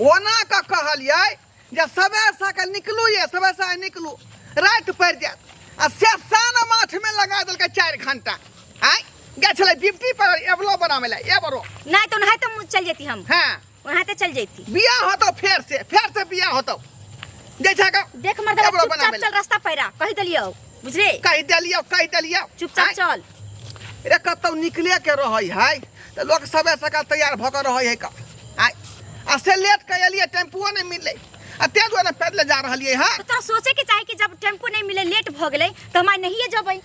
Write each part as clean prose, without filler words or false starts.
ओना कऽ कहलियै जे सबेर सकाल निकलू ये, सबेर सकाल निकलू, राति पड़ि जायत। आ से सान माथमे लगा देलकै 4 घंटा। आँय गेल छलै ड्यूटी पर एबलो बनाबै लए एबरो। नहीं तो नहीं तो चल जेती हम। हाँ। वहाँ ते चल जेती। बियाह होतो फेर से, फेर से बियाह होतो। जे छै का देख मर्दवा, एबरो चुपचाप बनाबै लए। चल रास्ता पैरा, कहि देलियौ, बुझले? कहि देलियौ, कहि देलियौ। चुपचाप आँय? चल। रे कतौ निकले के रहै है तऽ लोक सबेर सकाल तैयार भऽ कऽ रहै है का। आँय? आ से लेट के एलियै, टेम्पुओ नहि मिललै, आ ताहि दुआरे पैदले जा रहलियै हँ। तऽ तोरा सोचे के चाही कि जब टेम्पू नहीं मिले, लेट भऽ गेलै, तऽ हम आइ नहिए जेबै।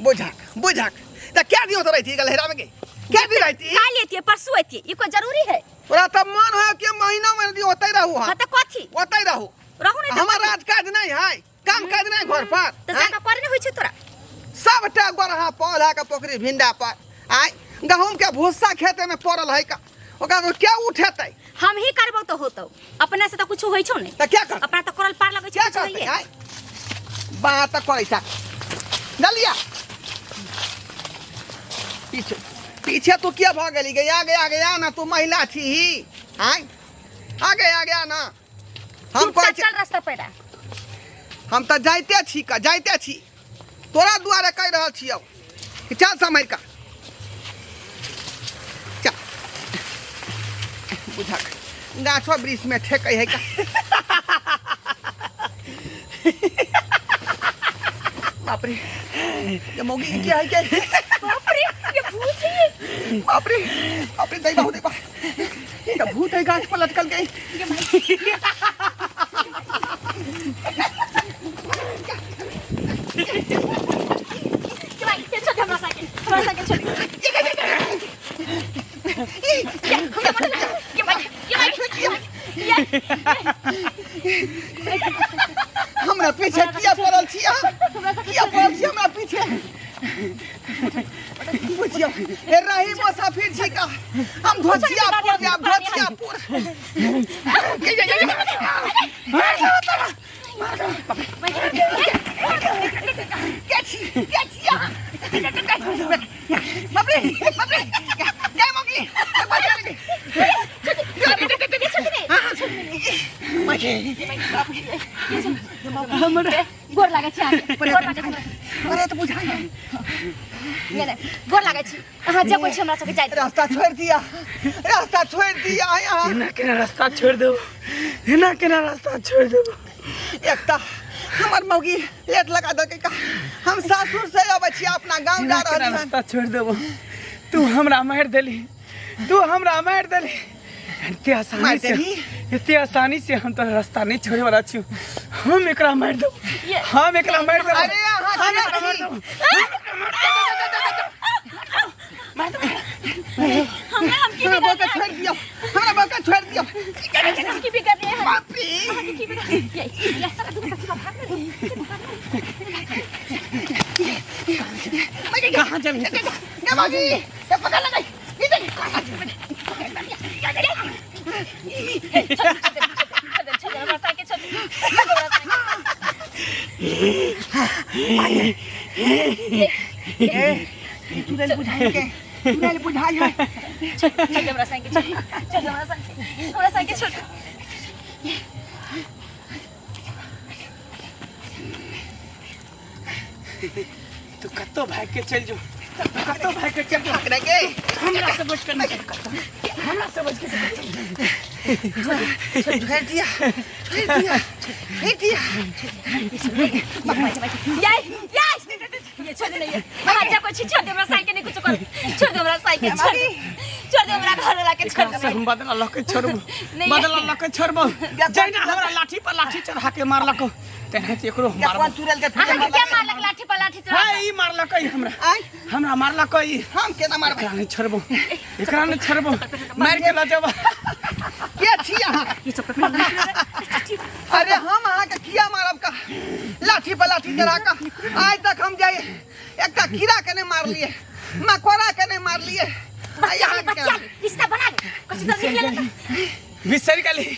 बुझक बुझक, तऽ कै दिन ओतऽ रहिती गलहेरा में गे? कै दिन रहिती? काल्हि एतियै, परसू एतियै, ई कोई जरूरी है? तोरा तऽ मन है कि महीना महीना दिन ओतै रहू हम। हाँ तऽ कथी? ओतै रहू। रहू नहि तऽ हमर कथी? राज काज नहि है, काम काज नहि घर पर। तऽ आँय? जाकऽ करे नहि होइ छै तोरा? सबटा गोरहा पौधा के पोखरी भिंडा पर। आँय, गहूम के भूसा खेते में पड़ल है का, ओकरा तो क्या उठेतै? हम ही करबौ तऽ होतौ, अपने से तऽ कुछ होइ छौ नहि। तऽ क्या कर? अपना तऽ करल पार लगै छै, क्या कुछ करतै? होइए। आँय, बात तऽ करै छै। डलिया पीछे पीछे तू किया भऽ गेली गे? आगे आगे आ ना, तू महिला छी ही। आँय, आगे आगे आ ना। हम चुपचाप कहै छी चल रास्ता पैरा। हम तऽ जाइते छी का, जाइते छी, तोरा दुआरे कहि रहल छियौ कि चल सम्हरि कऽ चल। बुझक गाछो वृक्ष में ठेकै है का। बाप रे, ये मौगी के क्या है क्या? बाप रे, ये भूत है। बाप रे बाप रे, दैबा दैबा, ये तो भूत है, गाछ पर लटकल गई। ये भाई। ये भाई, ये छोड़ दे हमरा साइकिल, हमरा साइकिल छोड़ दे। ये, हमरा मोटर, ये भाई, ये भाई, ये भाई, ये। हमरा पीछे किया पड़ल छी अहाँ? किया पड़ल छी हमरा पीछे? बुझियौ, हे रही मुसाफिर छी का, हम धोतियापुर जायब, धोतियापुर। ये, ये, ये, ये। के छी, के छी अहाँ? बाप रे, बाप रे, के मौगी? हमरा गोर लागै छी अहाँके, गोर लागै छी हमरा। अरे तऽ बुझाइ नहि, नहि, गोर लागै छी अहाँ, जे कोइ छी हमरा सबके जाइत। रास्ता छोड़ि दिया, रास्ता छोड़ि दिया यहाँ। एना केना रास्ता छोड़ि देबो? एना केना रास्ता छोड़ि देबो? एकटा हमर मौगी लेट लगा देलकै का। हम सासुर से अबै छी, अपना गाँव जा एना रहल केना छी। रास्ता छोड़ि देबो? तू हमरा मारि देली, तू हमरा मारि देली एते आसानी मारि से। देली? एते आसानी से हम तोरा रास्ता नहीं छोड़े वाला छी। हम एकरा मारि देबो, हम एकरा मारि देबो। अरे अहाँ हम के एकरा मारि छी? देबो। हमरा हम की हमरा बिगड़ बौका छोड़ि दियौ, हमरा बौका छोड़ि दियौ। हम की बिगड़ रहे हैं? बाप रे। की बिगड़ ये ये सब तू सच्ची बात भाग ना। कहाँ जेबही? गे मौगी, ए पकड़ ले गई। ई देख। छोड़ दे हमरा साइकिल, छोड़ दे हमरा साइकिल। ए, चुड़ैल बुझाइ के, चुड़ैल बुझाइ है। छोड़ दे हमरा साइकिल, छोड़, छोड़ दे हमरा साइकिल, हमरा साइकिल छोड़ दे। तू कत्तो भाग के चल जो, तू कत्तो भाग के चल जो। पकड़े के। हमरा से बच के निकल, हमरा से बच के निकल। छोड़ दिया, छोड़ दिया, छोड़ दिया। ये ये ये छोड़ दे, ये हमरा जे कोइ छी, छोड़ दे हमरा साइकिल, नहीं कुछ कर, छोड़ दे हमरा साइकिल, छोड़ दे, छोड़ दे हमरा घर वाला के, छोड़ एकरा दे। से हम बदला लऽ के छोड़बो। नहीं। बदला लऽ के छोड़बो। जहिना हमरा लाठी पर लाठी चढ़ा के मारलक, तेनाहिते एकरो हम या कोन मारबो। चुड़ैल के अहाँ के के मारलक लाठी पर लाठी चढ़ा? हाँ, ई मारलक ई हमरा। आँय? हमरा मारलक ई। हम केना मारबै? एकरा नहि छोड़बो, एकरा नहि छोड़बो, मारि के लऽ जेबो। के छी अहाँ? अरे हम अहाँके किया मारब का लाठी पर लाठी चढ़ा का? आइ तक हम जाय एकटा कीड़ा के नहि मारलियै, मकोड़ा के नहि मारलियै, आ यहाँ के बच्चा रिश्ता बना ले, कछु तो निकले ना। बिसरि गेली?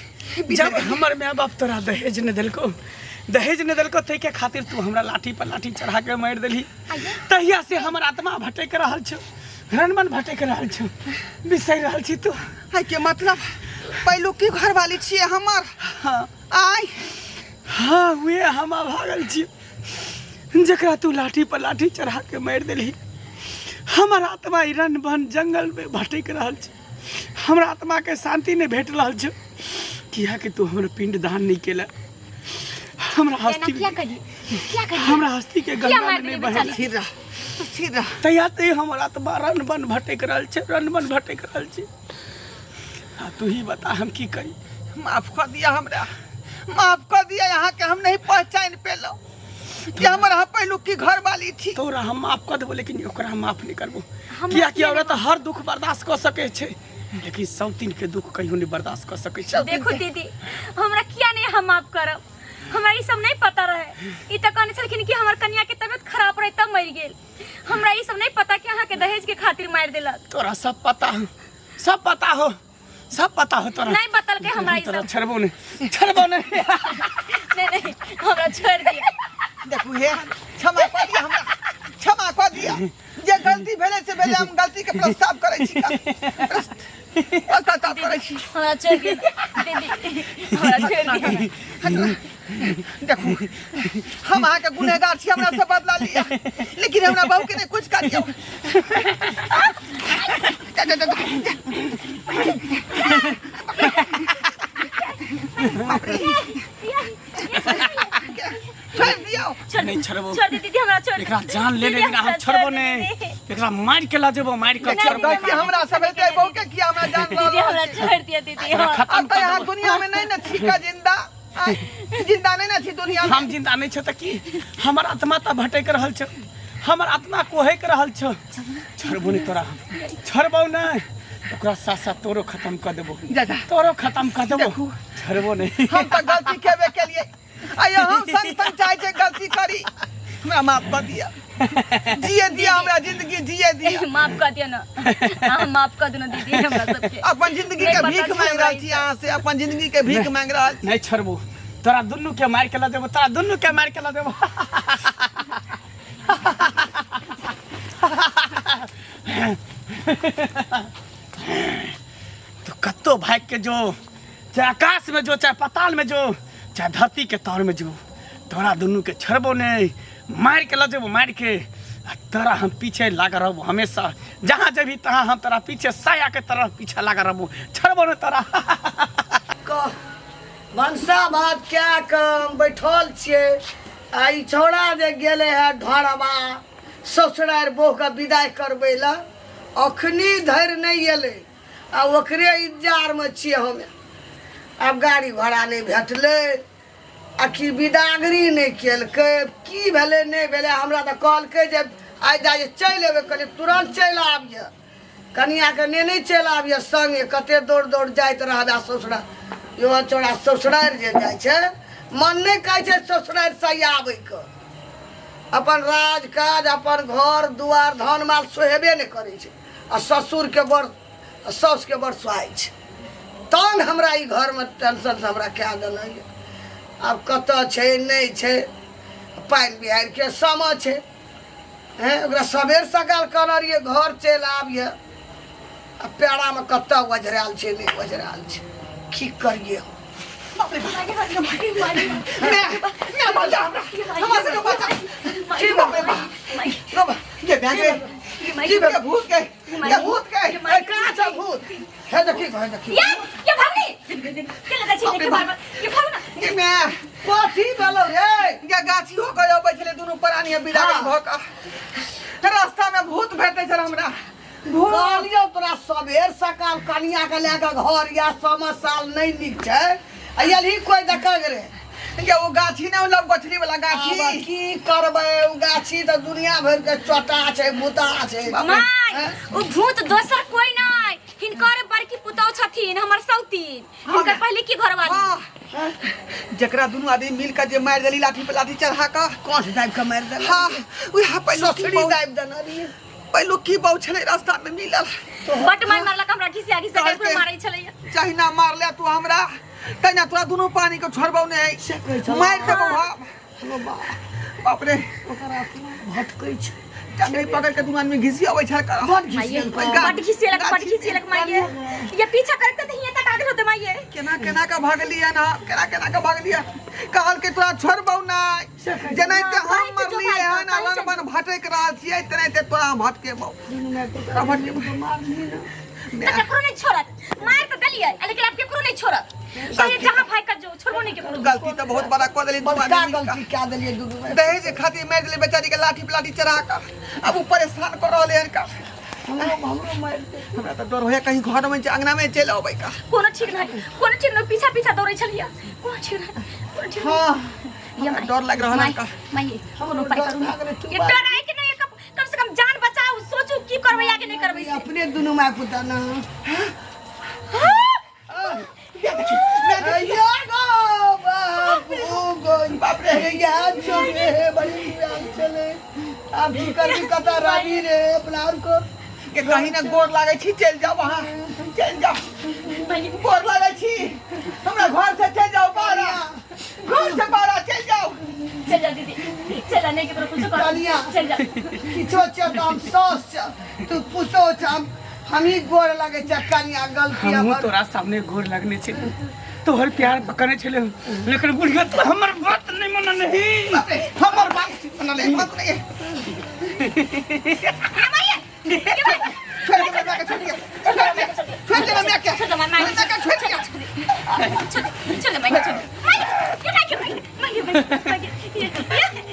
जब हमर माय बाप तोरा दहेज नहि देलको, दहेज नहि देलको, ताहिके खातिर तू हमरा लाठी पर लाठी चढ़ा के मारि देलही, तहिया से हमर आत्मा भटकि रहल छौ, रनमन भटकि रहल छौ। बिसरि रहल छी तू? है के मतलब पहिलुकी घरवाली छियै हमर? हाँ। आय। हाँ, उहे हम अभागल छी जकरा तू लाठी पर लाठी चढ़ा के मारि देलही। हमर आत्मा ई रन बन जंगल में भटक रहल छै, हमरा आत्मा के शांति नहीं भेट रहल छै, किया कि तू हमरा पिंड दान नहीं केला, हमरा एना हस्ती किया करिए, किया करिए? हमरा हस्ती के किया गंगा मारि में नहीं देलियै बहेला। बेचारी? स्थिर रह, स्थिर रह। तहिया ते हमर आत्मा रन बन भटक रहल छै, रन बन भटक रहल छै। आ तू ही बता हम की करी? माफ कर दिया हमरा, माफ कर दिया, यहाँ के हम नहीं पहचान पेलो कि हमर अहाँ पहिलुकी घरवाली थी। तोरा हम माफ कर देबो, लेकिन ओकरा हम माफ नहीं करबो। हम किया कि किया औरत हर दुख बर्दाश्त कर सके छै, लेकिन सौतीन के दुख कहियो नहीं बर्दाश्त कर सके छै। देखो दीदी, हमरा किया नहीं हम माफ करब? हमरा ई सब नहीं पता रहे। ई त कहने छलखिन कि हमर कन्या के तबियत खराब रहे तब मरि गेल। हमरा ई सब नहीं पता कि अहाँ के दहेज के खातिर मारि देलक। तोरा सब पता हो, सब पता हो, सब पता हो तोरा। नहीं बतलके हमरा ई तोरा सब। छोड़बो नहीं, छोड़बो नहीं। नहीं नहीं, हमरा छोड़ दिया। देखू हे, क्षमा कर दिया हमरा, क्षमा कर दिया। जे गलती भेलै से भेलै, हम गलती के प्रस्ताव करै छी, प्रस्ताव करै छी। हमरा छोड़ दिया दीदी, हमरा छोड़ दिया। देखू हम अहाँके गुनहगार छी, हमरा से बदला लिया, लेकिन हमरा बहू के नहीं कुछ करियौ। जा, जा, जा, जा। छोड़ दियौ। छोड़ नहीं छोड़बो। छोड़ दे दीदी, हमरा छोड़। एकरा जान लेने दीदी, बिना हम हमरा छोड़बो छोड़ दे नहीं, दीदी। एकरा मार के ला जेबो, मार के नहीं, छोड़बो। नहीं, गलती हमरा सब हेतै, बहू के किया हमरा जान दीदी हमरा छोड़ दिया दीदी। एकरा हाँ। खत्म अब तऽ कर यहाँ देबो। दुनिया में नहीं न छी का जिंदा, आय, जिंदा नहीं न छी दुनिया में। हम जिंदा नहीं छे त की हमर आत्मा त भटक रहल छै, हमर आत्मा कोहक रहल छै। छोड़बो नहीं तोरा, हम छोड़बो नहीं, ओकरा साथ साथ तोरो खत्म कर देबो। जा, जा। तोरो खत्म कर देबो। देखू। छोड़बो नहीं। हम तऽ गलती केबे केलिए, आइ हम संग संग चाहै छै गलती करी, हमरा माफ कर दिया, जिए दिया हमरा जिंदगी, जिए दिया। माफ कर दिया ना, अहाँ माफ कर दियो ना दीदी हमरा सबके। अपन जिंदगी के नहीं पता भीख छै मांग हमरा रहल ई छी सब। अहाँ से, अपन जिंदगी के भीख मांग रहल छी। नहीं छोड़बो तोरा, दुनू के मार के ला देबो, तोरा दुनू के मार के ला देबो। तू कत्तो भाग के जो, चाहे आकाश में जो, चाहे पाताल में जो, चाहे धरती के तर में जो, तोरा दुनू के छोड़बो नहीं, मार के ल जेबो, मार के। आ तोरा हम पीछे लागल रहबो हमेशा, जहाँ जेबही तहाँ हम तोरा पीछे साया के तरह पीछे लागल रहबो, छोड़बो नहीं तोरा। कह भनसा भात कए कऽ हम बैठल छियै, आ ई छौड़ा जे गेलै हे ढोरबा ससुरारि बहूके विदाइ करबै लए, अखनी धरि नहि एलै, आ ओकरे इंतजारमे छियै हमे। आब गाड़ी घोड़ा नहि भेटलै, आ कि विदागरी नहि केलकै, की भेलै नहि भेलै। हमरा तऽ कहलकै जे आइ जा जे चलि अयबै, कहलियै तुरन्त चलि आबियै, कनियाके नेने चलि आबियै सङ्गे, कते दौड़ दौड़ जाइत रहबै ससुरा। यो चौड़ा ससुरारि जे जाइ छै, मन नहि कहै छै ससुरारि से आबैके, अपन राज काज अपन घर दुआर धन माल सोहेबे नहि करै छै, आ ससुरके बड़ साउसके बड़ सोहाइ छै। तहन हमरा ई घरमे टेंशन से हमरा कए देने यऽ। आब कतऽ छै नहि छै, पानि बिहाड़िके समय छै, हेँ ओकरा सबेर सकाल कहने रहियै घर चलि आबियै, आ पेड़ामे कतऽ ओझरायल छै नहि ओझरायल छै, की करियै हम? मैं मैं बचा हमरा, हमरा सबके बचा। की बाप रे बाप, बाबा, ये मैं के की ये भूत के, ये भूत के। ए, कहाँ छै भूत? हे देखी, हे देखी। या या भागनी के लगा छी देखे बार बार, ये भागो ना। ये मैं कथी भेलौ रे? ये गाछी हो के अबै छलै दुनू प्राणी बिदागरी हाँ। भऽ कऽ, रास्ता में भूत भेटै छल हमरा, भूत। कहलियौ तोरा सबेर सकाल कनिया के लए कऽ घर या समय साल नहि नीक छै, आ एलही कोइ देखक रे? ये ओ गाछी ने लव गछली वाला गाछी। आब की करबै, ओ गाछी तऽ दुनिया भरि के चोटा छै, भूता छै। माय, ओ भूत दोसर कोई नहीं, हिनकर बड़की पुतौ छथिन हमर सौतीन, हिनकर पहले की घरवाली। हाँ, जकरा दुनू आदमी मिल के जे मारि देली लाठी पे लाठी चढ़ा कऽ, कोस दाबि कऽ मारि देलक। हाँ, उएह पहिलुकी ससुरी बहू, दाबि देने रहियै। पहिलुकी बहू छलै रास्ता में मिलल। बट my मारलक हमरा, घिसिया घिसिया के कहलकै, मारै छलै। जहिना मारले तू हमरा तहिना तोरा दुनू पानी के छोड़बौ नहीं, कहै छलै। मारि देबौ हम। बाप रे, ओकर आत्मा भटकै छै। चंगई पकड़ के दुनू आदमी घिसी अबै छल। बड घिसियेलकै। बड घिसियलक, बड घिसियलक माय। ये पीछा करते त हिये तक आगे होते माइये। केना केना के भागलियै ना, केना केना के भागलियै। कहल के तोरा छोड़बौ नहि, जेनाहिते हम मरलियै हन आ रन बन भटकि रहल छियै तेनाहिते तोरा हम भटकेबौ, तोरा भटकेबौ। तो केकरो नहीं छोड़त, मार तो देलियै लेकिन अब केकरो नहीं छोड़त। कहिए जहां भाई का जो छोड़बो नहीं केकरो। गलती तो बहुत बड़ा कऽ देली। बड़का गलती कए देलियै दुनू भाई। दहेज खातिर मारि देली बेचारी के लाठी पर लाठी चढ़ा कऽ, अब ओ परेशान कऽ रहलै हन का। हमरो हमरो मारि दे। हमरा तऽ डर होइया कहीं घर में अंगना में चलि अबै का। कोनो ठीक नहीं, कोनो ठीक नहीं, पीछा पीछा दौड़ै छलियै। कोनो ठीक नहीं, कोनो ठीक नहीं। हाँ ये माई, डर लग रहल माई, हन का। माई, कोनो उपाय करू। डर लागल, ये डर आए कि नहीं, कम से कम जान बचाओ, सोचू की करबै आगे नहीं करबै से। अपने दुनू माय पुता ना। बाप रे यार चले बड़ी यार चले अब की करबी कता रानी रे अपना और को के कहीं ना गोर लागै छी, चलि जाओ अहाँ, चलि जाओ, गोर लागै छी, हमरा घर से चलि जाओ बाहर, घर से बाहर चलि जाओ। चल जा दीदी, चल जा, नहीं केकरो कुछ कर। चलिया। चल जा। किछो छ त हम सस छ तू पूछो छ हम ही गोर लगे छ कनिया गलती हमहूँ हमर। तोरा सामने गोर लगने छे, तोहर प्यार पकड़ने छले, लेकिन बुढ़िया तो हमर बात नहीं मनल ही। बाप रे, हमर बात मनल है, बात नहीं। छोड़ दे हमरा के, छोड़ दे, छोड़ दे हमरा के, छोड़ दे, माई, हमरा के छोड़ दे। छोड़ दे, छोड़ दे, माई, छोड़ दे। माई, ये माई, माई, माई, माई, ये, ये,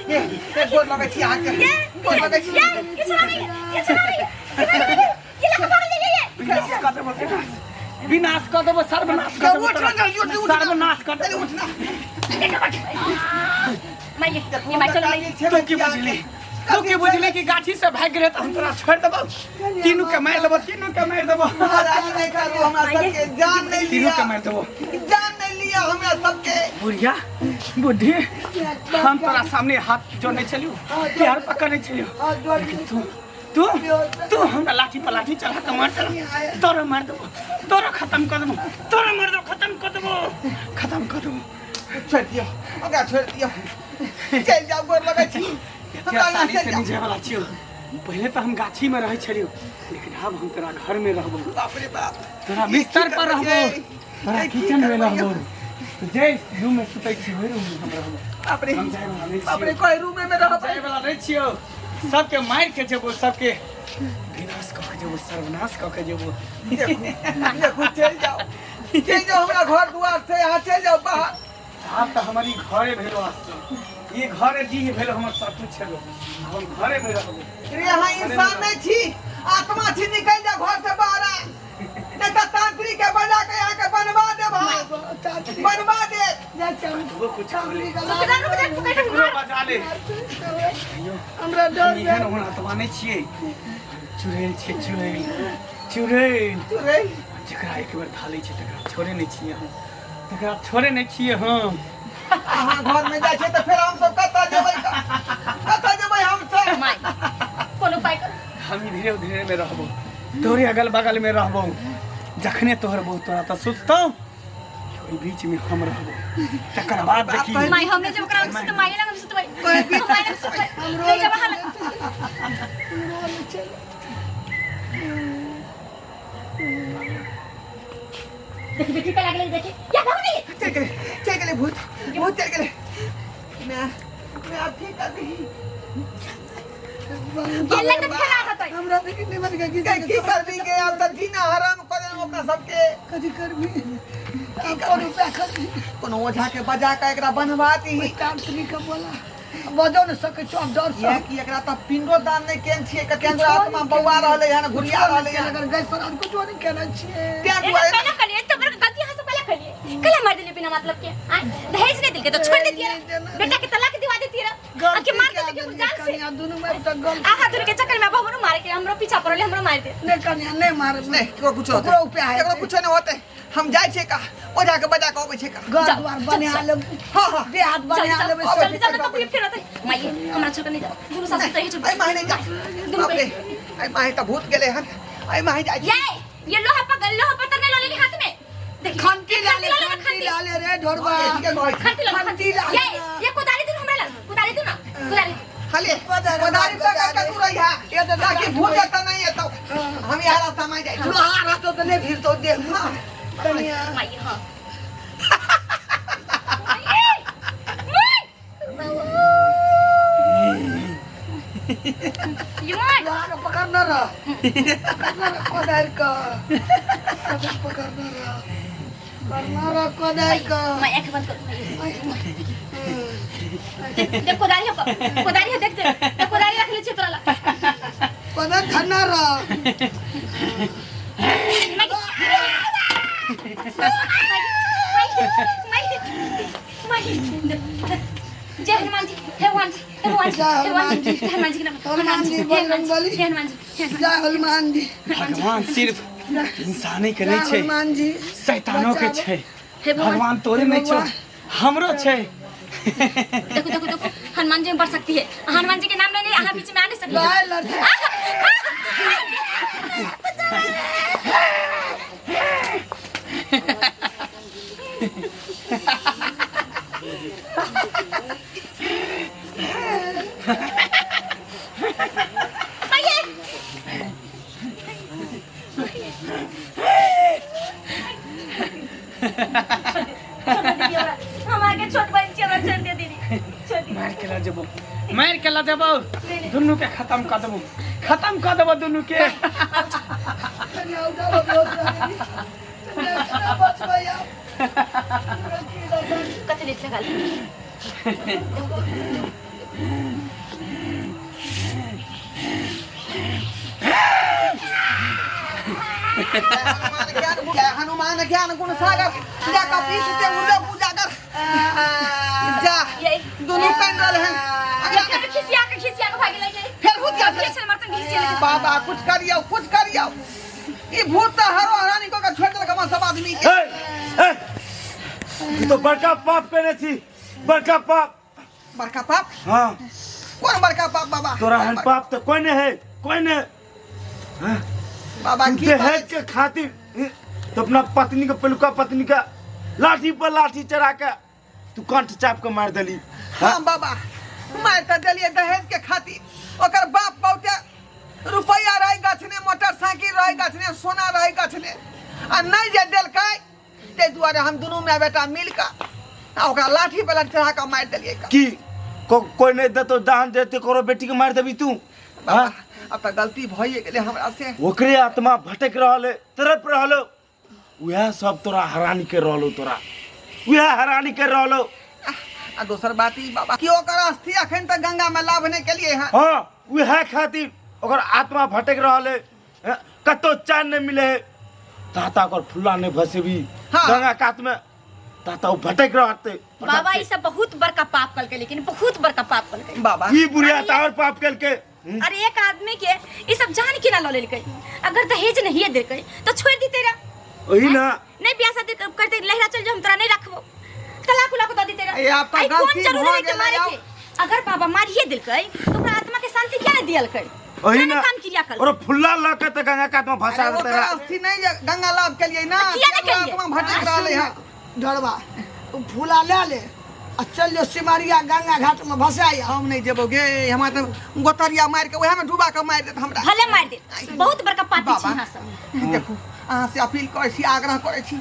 ये, ये गोर लगै छी अहाँके, गोर लगै छी। ये, ये चला रही है, ये चला रही है, ये चला रही है, ये लगा पकड़ ले, ये, ये। विनाश कऽ देबो, विनाश, विनाश कऽ देबो, सर्वनाश कऽ देबो, उठ ना, जल्दी उठ, उठ ना। सर्वनाश कऽ अरे देबो। उठ ना। माई, ये माई, चलो, माई। तू की बुझली, तू की बुझली कि गाछी से भागि गेलै तऽ हम तोरा छोड़ि देबौ? तीनू के मारि देबो, तीनू के मारि देबो, महाराज नहीं करू, हमरा सबके जान नहीं तीनू लिया, के मारि देबो। जान नहीं लिया हमरा सबके। बुढ़िया बुढ़ी, हम तोरा सामने हाथ जोड़ने छलियौ, प्यार पकड़ने छलियौ, लेकिन तू तू तू हमरा लाठी पर लाठी चढ़ा के मार देलौ। तोरा मार देबो, तोरा खत्म कर देबो, तोरा मार देबो, खत्म कर देबो, खत्म कर देबो। छोड़ दियौ ओकरा, छोड़ दियौ, चलि जाओ, गोर लगै छी। एते हमरा ना आसानी चलि से जाओ। नहीं जाय वाला छियौ। पहिले तऽ हम गाछी में रहै छलियौ, लेकिन आब हम तोरा घर में रहबो। बाप रे बाप, तोरा बिस्तर पर रहबो, तोरा की किचन में करबै? रहबो, जे रूम में सुतै छी ओहि रूम में हम रहबो। बाप रे, हम जाय वाला नहीं बाप रे, छियौ। कोई रूमे में रहबै। जाय वाला नहीं छियौ। सबके मारि के जेबो, सबके विनाश कऽ के जेबो, सर्वनाश कऽ के जेबो। देखू देखू, चलि जाओ, चलि जाओ हमरा घर दुआर से, यहाँ चलि जाओ बाहर। आब तऽ हमर ई घरे भेलो आश्रम, ई घरे डीह भेलो, हमर सब कुछ छलो, आब हम घरे में रहबो। रे यहाँ इंसान नहीं छी, आत्मा छी, निकल जा घर से बाहर, नहीं तो तांत्रिक के बजा के यहाँ के बनवा दे भाई, बनवा दे। वो कुछ चामड़ी रुक जा, रुक जा, पकड़ के ककरो मार। बजा ले। हमरा डर हम एहन ओहन आत्मा नहीं छियै, चुड़ैल छियै, चुड़ैल, चुड़ैल। चुड़ैल। जकरा एक बेर धालै छै तकरा छोड़े नहि छियै हम, तकरा छोड़े नहि छियै हम। अहाँ घर में जाइ छै तऽ फेर हम सब कतऽ जेबै, कतऽ जेबै हम सब? माई, कोनो उपाय करू। हम धीरे धीरे में रहबो, तोरे अगल बगल में रहबो। जखने तोहर बहुत तोरा तऽ सुततौ, ओहि बीच में हम रहबो, तकर बाद देखी। माई, हमने जब ओकरा सुत माई लग सुतबै, माई लग सुतबै, नहीं जब हाल। देखी देखी का लागले, देखी या भाग नहीं। चलि गेलै, चलि गेलै भूत, भूत चलि गेलै। मैं मैं आब की करबी? ये लग खेला होतै। हमरा देखी नहीं मन के की करबी गे? आब तऽ जीना हराम कऽ देलहुँ ओकरा सबके। कथी करबी आब? कोन उपाय करबी? कोनो ओझा के बजा के एकरा बन्हवा दीही। तांत्रिक के बोला, बजो नहीं सकै छौ आब डर से। किएकि एकरा तऽ पिंडो दान नहि केने छियै, कते आत्मा बौआ रहलै हन, घुरिया रहलै हन। अगर गैस पर कुछो नहीं केने छियै। तें एक दुआरे पहले कलिए तो बड़ गलती हां से पहले कलिए, कल मार दिले बिना मतलब के। आ दहेज नहीं दिल के तो छोड़ देती है, बेटा के तलाक दिवा देती है, आ के मार देती के जान से। कनिया दुनू में तऽ गलती। आहा दूर के चक्कर में अब हमरो मारे के, हमरो पीछा पड़ले, हमरो मार दे। नहीं कनिया, नहीं मार। नहि केकरो कुछो होतै, ओकरो उपाय हेतै। केकरो कुछो नहि होतै। हम जाइ छियै का ओझा के बजा के अबै छियै का। घर जाओ, द्वार चल, बना चल। लेब, हाँ हाँ, देह हाथ बना चल लेबै। चल चल, तो फिर होतै। माई, हमरा छोड़ के नहीं जाओ, दुनू सासु तो ही छोड़। एहि माहे नहि जा। दुनू बाप रे, एहि माहे तऽ भूत गेलै हन, एहि माहे जाइ छी। ये लोहा पकड़, लोहा पत्थर नहीं लो हाथ में, देखी। खंती लाले, खंती खंती लाले रे ढोरबा। ठीके कहै छी। खंती लो, खंती ला। ये ये कुदारी दू हमरा लग, कुदारी दू ना, कुदारी। खाली कोदारी, कोदारी पकड़ के तू रहिहा, ये तऽ ताकि भूत एतऽ नहि एतौ। हम इएह रास्ता में जाइ छी। लोहा रहतौ तऽ नहि भिड़तौ देह में। कनिया माई हां माई माई माई लोहा के पकड़ने रह पकड़ने रह कोदारि के पकड़ने रह पकड़ने रह कोदारि के माई आंख बंद कर देख देख कोदारी है कोदारी है देख देख देख कोदारी रख ले छी तोरा ला कोदारि धरने रह माई माई माई माई जय हनुमान जी हे भगवान जी हे भगवान जी जय हनुमान जी। हे हनुमान जी के नाम हनुमान जी, बजरंगबली। हे हनुमान जी हे हनुमान जय हनुमान जी भगवान सिर्फ इंसाने के जय नहीं छै हनुमान जी शैतानो के बचाबो। छै हे भगवान भगवान तोरे नहीं छौ भगवान। हमरो छै देखो देखो देखो हनुमान जी में बढ़ सकती है हनुमान जी के नाम लेने यहाँ बीच में आ नहीं सकती लड़ाई लड़ते हम आगे छोट बहन छी हमरा छोड़ दे दीदी छोड़ दी मार के ला जेबो मार के ला जेबो दुनू के खत्म कर देबो खत्म कर देबो दुनू के कनिया उठाबो बहुत रहनी। कनिया केना बचबै आब? हमरा की रहतै? कते लेट लगा ली हनुमान ज्ञान गुण जय हनुमान ज्ञान गुण सागर जा कपीस ते उड़े उजागर जा यही दोनों कान रहल हैं ये फिर खिसिया के भागे लगे फिर भूत क्या फिर मरतन घिसिया लगे बाबा कुछ करियो कुछ करियो ई भूत त हरो हरानी को के छोड़ देलक हम सब आदमी के ए, ए, तू तो बड़का पाप केने छी बड़का पाप बड़का पाप हाँ कोन बड़का पाप बाबा तोरा हन पाप तो कोई नहीं है कोई नहीं हाँ? बाबा तू की दहेज के खातिर तो अपना पत्नी के पलुका पत्नी के लाठी पर लाठी चढ़ा के तू कंठ चाप के मार देली हाँ बाबा मार तऽ देलियै दहेज के खातिर ओकर बाप बहुते रुपैआ रहे गछने मोटरसाइकिल रहे गछने सोना रहे गछने आ नहि जे देलकै ताहि दुआरे हम दुनू माय बेटा मिल कऽ आ ओकरा लाठी पर लाठी चढ़ा कऽ मारि देलियै की कोई नहीं देतो दान देते करो बेटी के मार देबी तू बाबा अब तऽ गलती भइए गेलै हमरा से ओकरे आत्मा भटक रहल है तड़प रहल है उएह सब तोरा हरानी कर रहलो तोरा उएह हरानी कर रहलो आ दोसर बात ई बाबा कि ओकर अस्थि अखन तक गंगा में लाभ नहि केलियै हँ हाँ उएह खातिर ओकर आत्मा भटक रहल है हैं, कतौ चैन नहीं मिले है ताता ओकर फुल्ला नहीं भसेबी हाँ। गंगा कात में ताता ओ भटक रहते बाबा ई सब बहुत बड़का पाप कलकै लेकिन बहुत बड़का पाप कलकै बाबा ई बुढ़िया तऽ और पाप केलकै अरे एक आदमी के ई सब जान के ना ल लेलकै अगर दहेज नहीं देलकै तो छोड़ दीते रहा ओही ना नहीं बियाह शादी करते लहरा चल जो हम तोरा नहीं रखबो तलाक उलाक दऽ दीते रहा ए, आब तऽ आई कोन गलती जरूरी भऽ है के गेलै, मारे आब। के अगर बाबा मारिए देलकै तो ओकरा आत्मा के शांति क्या नहीं दियलकै ओही क्या ना नहीं काम क्रिया कल और फुल्ला लऽ के तऽ गंगा कात में भसा अरे देते ओकर रहा अस्थि नहीं जे गंगा लाभ केलियै ना किया नहि केलियै? आत्मा भटक रहलै हँ डरबा ओ फूला लए ले आ चल जो सिमरिया गंगा घाट में भसाय हम नहीं जेबो गे हमरा तऽ गोतरिया मारि के उएह में डुबा के मारि देत हमरा भले मारि दे बहुत बड़का पापी छी बाबा। अहाँ सब देखू अहाँ से अपील करै छी आग्रह करै छी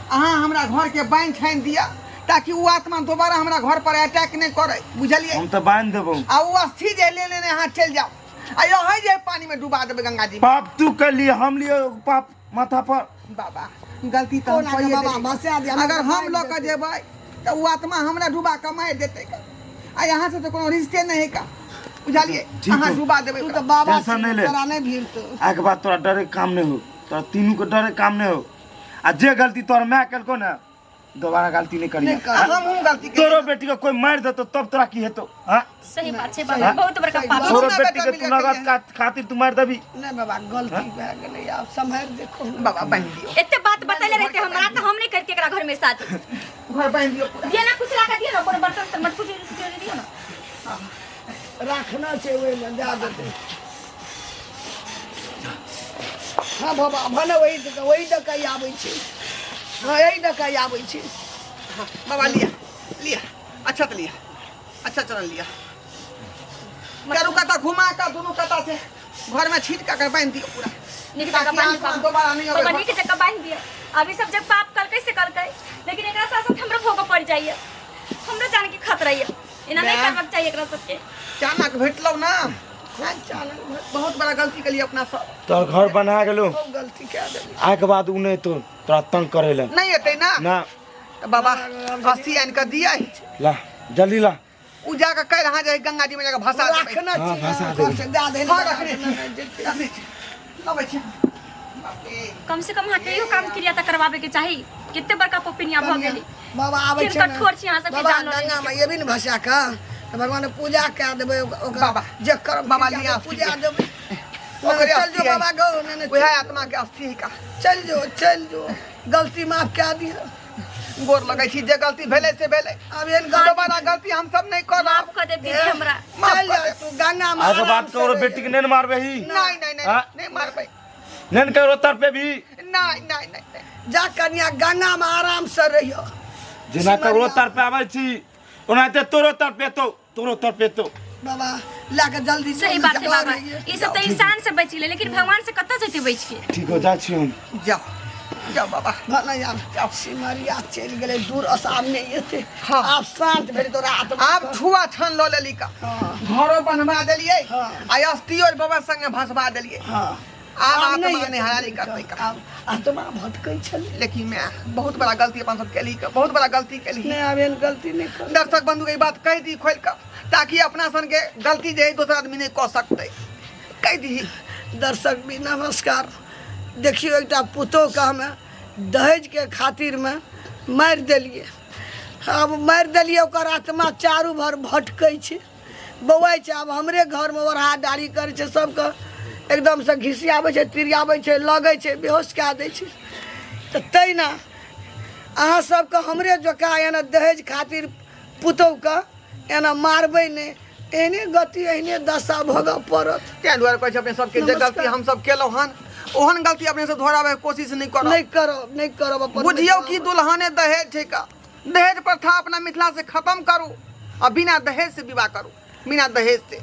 अहाँ हमरा घर के बान्हि छानि दिअ ताकि ओ आत्मा दोबारा हमरा घर पर अटैक नहि करे बुझलियै हम तऽ बान्हि देबौ आ ओ अस्थि जे ले लेने अहाँ चलि जाउ आ यही जे पानी में डुबा देबै गंगा जी में। पाप तू कर लिए हम लिए पाप माथा पर बाबा गलती तऽ हम कोना के कइए बाबा देलियै। भसा दिया, अगर हम मारि लऽ कऽ देतै। जेबै तऽ ओ आत्मा हमरा डुबा कऽ मारि देतै आ यहाँ से तऽ कोनो रिश्ते नहि है का बुझलियै ठीक अहाँ हो। डुबा देबै तू ओकरा। तऽ बाबा टेंशन नहीं ले। तोरा नहीं भीड़ तो आके बाद तोरा डरे के काम नहीं हो तोरा तीनू के डरे के काम नहीं हो आ जे गलती तोहर माय केलको ने दोबारा गलती नहीं करिहे नहीं कर। हमहूँ गलती तोरो बेटी के कोई मारि देतो तब तोरा की हेतो हाँ सही बात छै बाबा बहुत बड़का सही पाप बात। तोरो दुनू बेटी बेटा के तू मिलके नगद करिहे। खातिर तू मारि देबी नहीं बाबा गलती भए गेलै आब सम्हारि देखो बाबा बान्हि दियौ एते बात बतैले रहते हमरा तऽ हम नहीं करती एकरा घर में शादी घर बान्हि दियौ पूरा दिया ना कुछ ला के दिया ना कोनो बर्तन तर मटकू चोरी दियो ना राखना छै ओहिमे दए देतै हाँ बाबा भने वही वही दऽ कऽ आबै छै हाँ यही दऽ कऽ आबै छै बाबा लिया लिया अच्छा तो लिया अच्छा चरण लिया चारू कता घुमा का दोनों कता से घर में छीट कर बांध दियो पूरा नीक जगह ताकि बांध आत्मा दोबारा नहीं बाबा आवे नीक जगह बांध दिया अभी सब जब पाप कलकै से कलकै, लेकिन एकरा साथ साथ हमरो भोगऽ पड़ जाइए, हमरो जान के खतरा ये। एना नहीं माय। करबाक चाहिए एकरा सबके। चानक भेटलौ ना, बहुत बड़ा गलती केलिए अपना सब। तोहर घर बना गेलो। खूब गलती कए देली। आइ के बाद उ नहीं तो तोरा तंग करे ला। नहीं एतै ना? ना। तऽ बाबा अस्थि आनि कऽ दियै। ला जल्दी ला। उ जाकऽ काल्हि अहाँ जे गंगा जी में जाकऽ भसा देबै। राखना हाँ, छी भसा ना, देबै। घर से दए दे। हाँ, रखने छी। रखने छी। लबै छी। बाप रे। कम से कम अहाँके इहो काम क्रिया तऽ करवाबे के चाही। कते बड़का पपिनिया भऽ गेली। बाबा आबै केहन छै ने। कठोर छी अहाँ सबके बाबा जानलो गंगा नहि। में एबी ने भसा कऽ तऽ भगवान के पूजा कए देबै ओकर बाबा, जे करब बाबा क्रिया लिअ पूजा देबै। ओकरे चल अस्थि जो है। बाबा गौ ने ने। उएह आत्मा के अस्थि है का। चल जो, चल जो, गलती माफ कए दिअ। गोर लगै छी, जे गलती भेलै से भेलै। आब एहन गलती दोबारा गलती हम सब नहीं करब। माफ कऽ देब दीदी हमरा। माफ चल कऽ जा देब। तू गंगा में आइ के आराम बाद से ककरो रहिहे। बेटी के नहीं मारबे ही। नहीं नहीं नहीं। हाँ? नहीं मारबै। नहीं ककरो तरफे भी। नहीं नहीं नहीं नहीं। जा कन्या गंगा में आराम से रहियो। जेना ककरो तरफे आबै छी ओनाहिते तोरो तरफे तो तोरो तरफे तो। बाबा ला के जल्दी सही जल्दी बात है जा बाबा, रहिए। ई सब तऽ इंसान से बचि गेलै, लेकिन भगवान से कतऽ जेतै बचि के? ठीक हो जाइ छी हम। जाओ जाओ बाबा। भला यार सिमरिया चलि गेलै दूर, आब नहि एतै। हाँ। आब शांत भेल तोरा आत्मा। आब छुआ छान लऽ लेली का। हाँ। घरो बनवा देलियै। हाँ। आ अस्थियो बाबा संगे भसवा देलियै। हाँ। आब आब आत्मा नहि नहि हरानी करतै का। आब आत्मा भटकै छलै। लेकिन मैं बहुत बड़ा गलती अपन सब केली का, बहुत बड़ा गलती केली। नहि, आब एहन गलती नहि कर। दर्शक बंधु के ई बात कहि दी खोलि कऽ, ताकि अपना सन के गलती जे है दोसर आदमी नहि कऽ सकतै। कहि दी। दर्शक भी नमस्कार। देखियौ एकटा पुतोहके हमे दहेजके खातिरमे मारि देलियै। आब मारि देलियै, ओकर आत्मा चारू भर भटकै छै, बौआइ छै। आब हमरे घरमे ओढ़ा डाढ़ी करै छै, सबके एकदमसँ घिसियाबै छै, तिरियाबै छै, लगै छै, बेहोश कए दै छै। तऽ तहिना अहाँ सबके हमरे जकाँ एना दहेज खातिर पुतोहके एना मारबै नहि, एहने गति एहने दशा भोगऽ पड़त। ताहि दुआरे कहै छी अपने सबके जे नमस्कार। गलती हमसब केलहुँ हन ओहन गलती अपने सब दोहराबैके कोशिश नहि करब। नहि करब, नहि करब। अपन बुझियौ कि दुल्हने दहेज छै का। दहेज प्रथा अपना मिथिला से खत्म करू आ बिना दहेज से विवाह करू, बिना दहेज से।